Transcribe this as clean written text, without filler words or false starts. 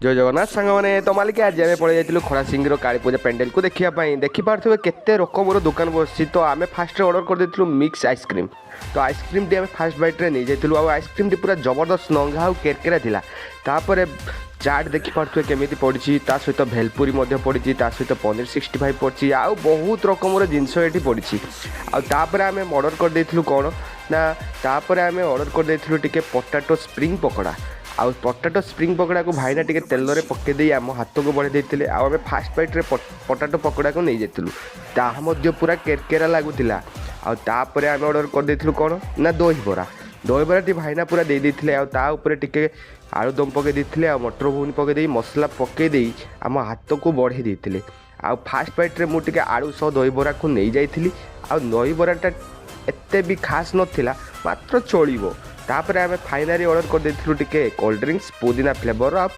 ଜୟ ଜଗନ୍ନାଥ ସାଙ୍ଗମାନେ। ତ ମାଲିକ, ଆଜି ଆମେ ପଳେଇ ଯାଇଥିଲୁ ଖଡ଼ାସିଙ୍ଗର କାଳୀ ପୂଜା ପେଣ୍ଡେଲକୁ ଦେଖିବା ପାଇଁ। ଦେଖିପାରୁଥିବେ କେତେ ରକମର ଦୋକାନ ବସିଛି। ତ ଆମେ ଫାଷ୍ଟରେ ଅର୍ଡ଼ର କରିଦେଇଥିଲୁ ମିକ୍ସ ଆଇସ୍କ୍ରିମ୍। ତ ଆଇସ୍କ୍ରିମ୍ଟି ଆମେ ଫାଷ୍ଟ ବାଇଟ୍ରେ ନେଇଯାଇଥିଲୁ ଆଉ ଆଇସ୍କ୍ରିମ୍ଟି ପୁରା ଜବରଦସ୍ତ ନଙ୍ଗା ଆଉ କେରକେରା ଥିଲା। ତାପରେ ଚାଟ୍ ଦେଖିପାରୁଥିବେ କେମିତି ପଡ଼ିଛି, ତା ସହିତ ଭେଲପୁରୀ ମଧ୍ୟ ପଡ଼ିଛି, ତା ସହିତ ପନିର 65 ପଡ଼ିଛି ଆଉ ବହୁତ ରକମର ଜିନିଷ ଏଠି ପଡ଼ିଛି। ଆଉ ତାପରେ ଆମେ ଅର୍ଡ଼ର କରିଦେଇଥିଲୁ କ'ଣ ନା, ତାପରେ ଆମେ ଅର୍ଡ଼ର କରିଦେଇଥିଲୁ ଟିକେ ପଟାଟୋ ସ୍ପ୍ରିଙ୍ଗ ପକୋଡ଼ା। ଆଉ ପଟାଟୋ ସ୍ପ୍ରିଙ୍ଗ ପକୋଡ଼ାକୁ ଭାଇନା ଟିକେ ତେଲରେ ପକେଇ ଦେଇ ଆମ ହାତକୁ ବଢ଼େଇ ଦେଇଥିଲେ। ଆଉ ଆମେ ଫାଷ୍ଟ ବାଇଟ୍ରେ ପଟାଟୋ ପକୋଡ଼ାକୁ ନେଇଯାଇଥିଲୁ, ତାହା ମଧ୍ୟ ପୁରା କେରକେରା ଲାଗୁଥିଲା। ଆଉ ତାପରେ ଆମେ ଅର୍ଡ଼ର କରିଦେଇଥିଲୁ କ'ଣ ନା ଦହିବରା। ଦହିବରାଟି ଭାଇନା ପୁରା ଦେଇ ଦେଇଥିଲେ ଆଉ ତା ଉପରେ ଟିକେ ଆଳୁଦମ ପକେଇ ଦେଇଥିଲେ ଆଉ ମଟର ଘୁଗୁନି ପକେଇ ଦେଇ, ମସଲା ପକେଇ ଦେଇ ଆମ ହାତକୁ ବଢ଼େଇ ଦେଇଥିଲେ। ଆଉ ଫାଷ୍ଟ ବାଇଟ୍ରେ ମୁଁ ଟିକେ ଆଳୁ ସହ ଦହିବରାକୁ ନେଇଯାଇଥିଲି ଆଉ ଦହିବରାଟା ଏତେ ବି ଖାସ୍ ନଥିଲା, ମାତ୍ର ଚଳିବ। ତାପରେ ଆମେ ଫାଇନାଲି ଅର୍ଡ଼ର କରିଦେଇଥିଲୁ ଟିକେ କୋଲ୍ଡ ଡ୍ରିଙ୍କସ୍ ପୁଦିନା ଫ୍ଲେଭର ଆଉ